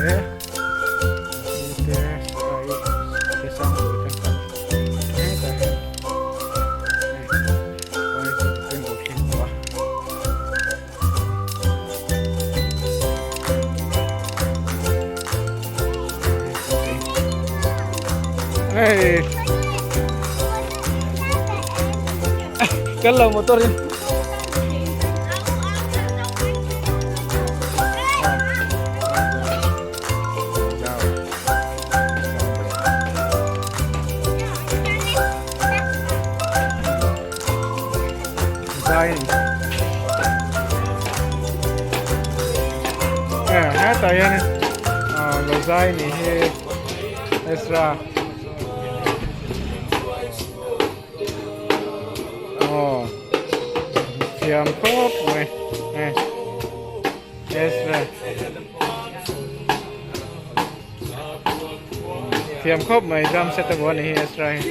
te te ai te sang pui te kan hetah hian hei pai chu te lo thleng tawh a. Hey. Kan lo motor in. Zai eh hetah hian ah lo zai ni hi Ezra aw thiam khawp mai eh Ezra thiam khawp mai drum set a vuah a ni hi Ezra hi.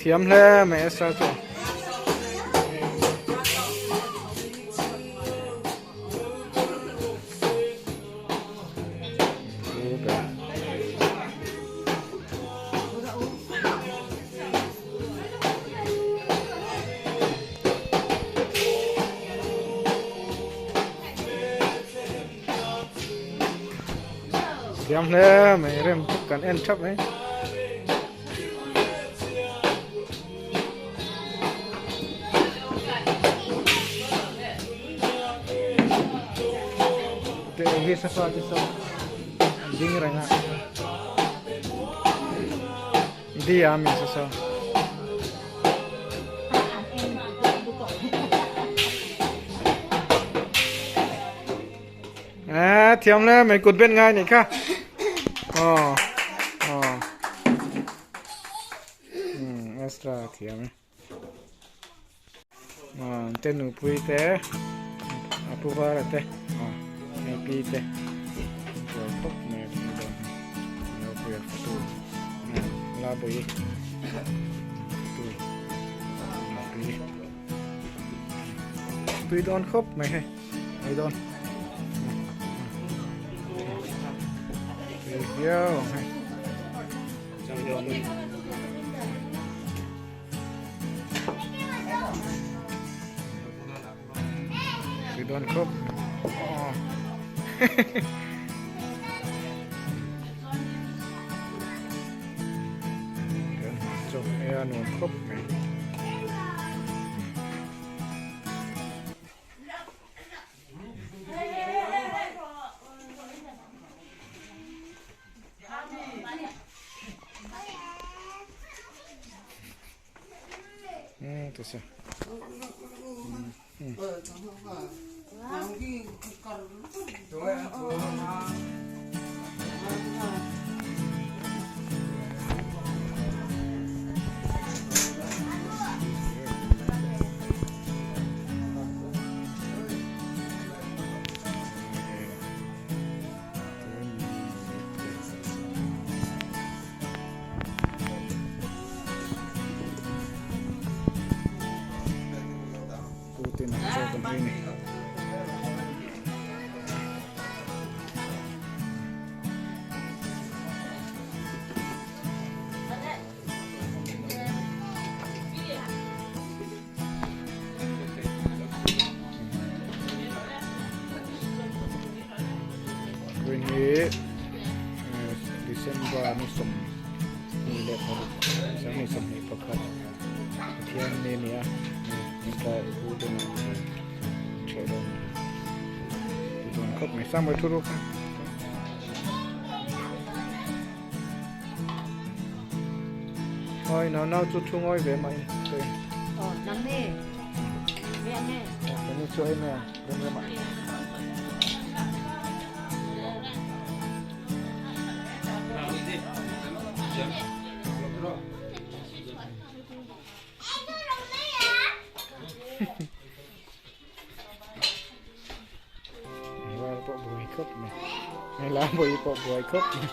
Thiam hle mai a sir chu. Thiam hle mai rem kan en thap mai. Te hi safa te saw an ding reng a di a mi sa saw À, thiam le mày cụt bên ngay này kha. Ờ. Ờ. Ừ, extra thiam. Ờ, te nu pui te. A pu var te. Ờ, me pi te. Rồi tóc mẹ thì rồi. Nó pui a tu. La bui. Tu. Tui. Tui don khop mai hei. Ei dawn tui viau ang hei tui dawn tui dawn khawp aw chaw ei a nuam khawp mai. Ừ, 됐어. 응. Putin ang chaw kan ei ni. Vawiin hi December ni 22 21 Pathian ni a ni a tlai pu te nen theh dawn ti dawn khawp mai Samuel thu ruk kha. Oi nau nau chu thu ngawi ve mah in ka in. Ờ, nắng nè. Ve nè. Ka ni chu ei mai ang rem rem ah. Buai khawp mai. Hei la bawi pawh buai khawp mai.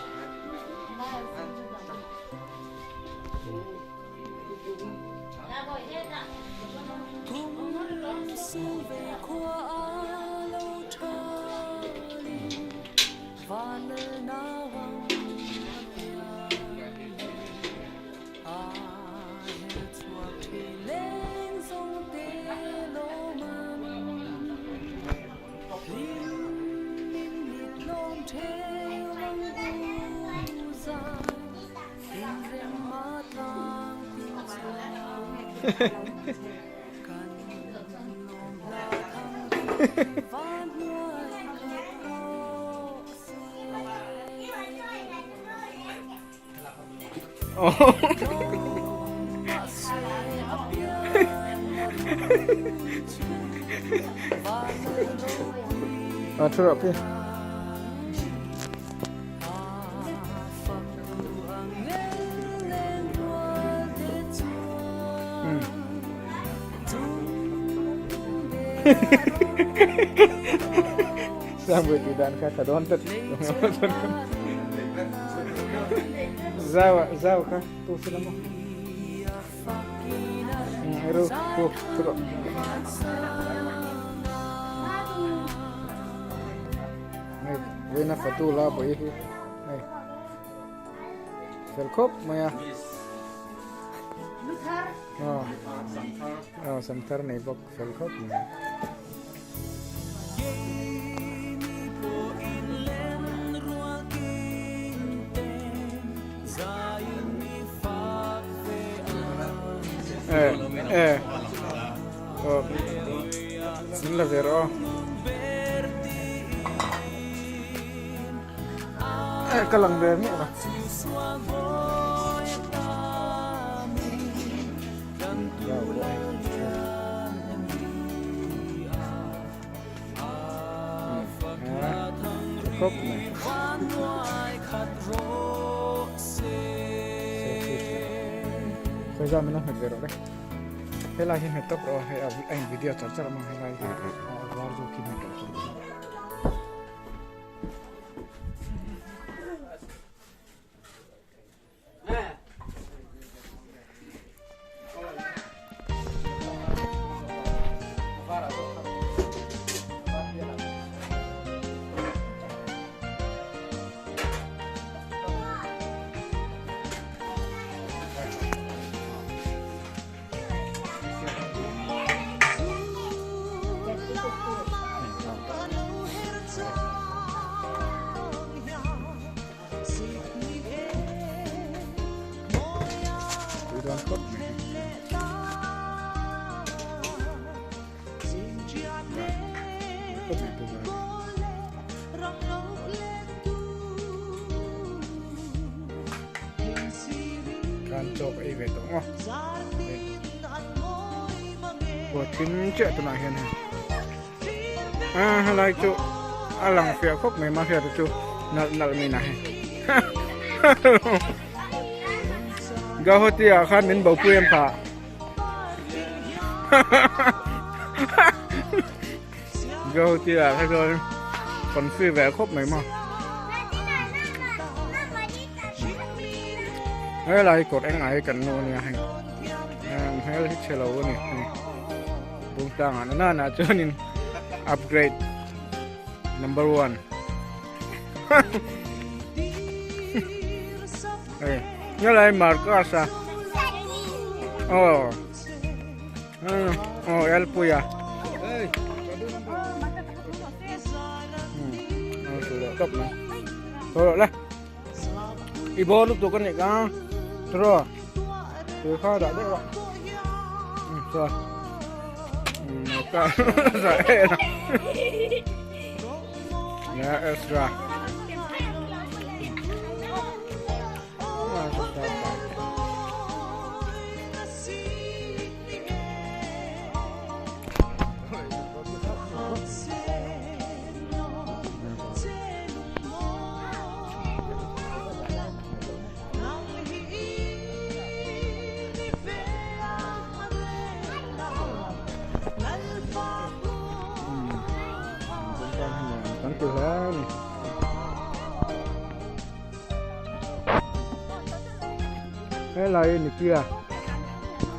Aw thu rawh pi. Sangpui tih dan kha tha dawn tlat. Zau zau kha tu sila maw. Ru tu tu rawh. Hei vawiin a fatu la bawi hi hei fel khawp mai a. Aw sam thar nei bawk fel khawp mai a. Eh eh aw min la ve rawh aw. Eh ka lang ve miah lo. Khawp mai. Khawi zam in a hmet ve rawh le. Helai hi hmet tawp rawh hei a in video char char a mang helai hi a var zawk hi hmet rawh chu. Tui dawn khawp mai khawp mai pu var. Khan chawk ei ve tawh maw. Kua thim chiah tunah hian hei. A helai chu a lang fiah khawp mai mahse te chu nalh nalh mai na hei Guwahati ah khan min bopui em phah Guwahati ah kha chuan confi ve khawp mai maw helai kawr eng ai kan nu ania hei hmel hi chhe lo a ni hei. Bungtlang ah nana na chuanin upgrade number one hei nge lai marcus a aw aw elpuia tawp mai thôi rồi i bo lúc tụ con này cả rồi từ kho đã đấy ạ rồi rồi nè extra Kan ti hle a ni. Helai hi Nikia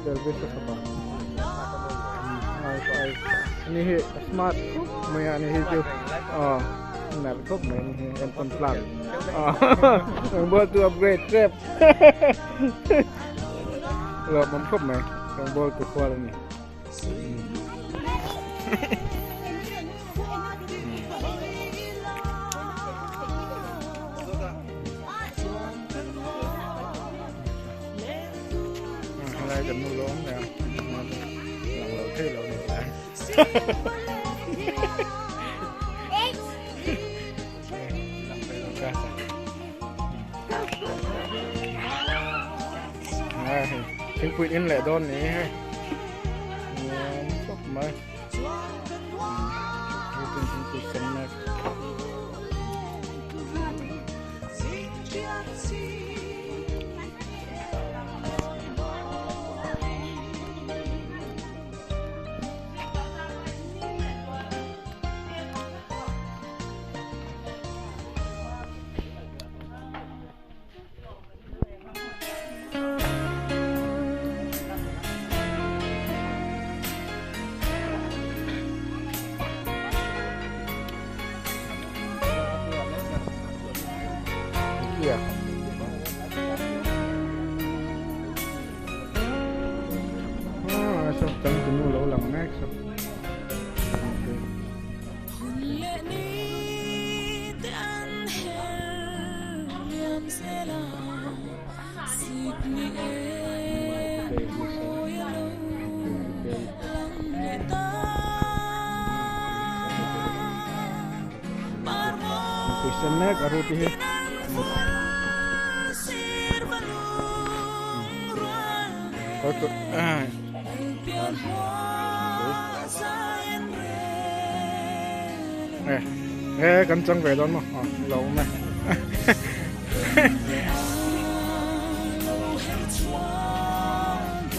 Elvis a fapa ani hi a smart khawp mai a ani hi chu aw a nalh khawp mai ani hi entawn tlak ang bawltu chu upgrade tep lawmawm khawp mai ang bawltu khual ani. Helai kan nu lo awm leh a lang lo thei lo ni tlai thingpui in leh dawn ni hei nuam khawp mai thingpui sen mek. Sen mek a ruti hi. Eh, kan chang ve dawn maw? Aw, lo awm e.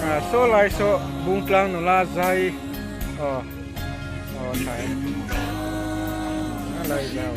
Ah, saw lai saw Bungtlang nula zai aw aw tha e. A lai zau.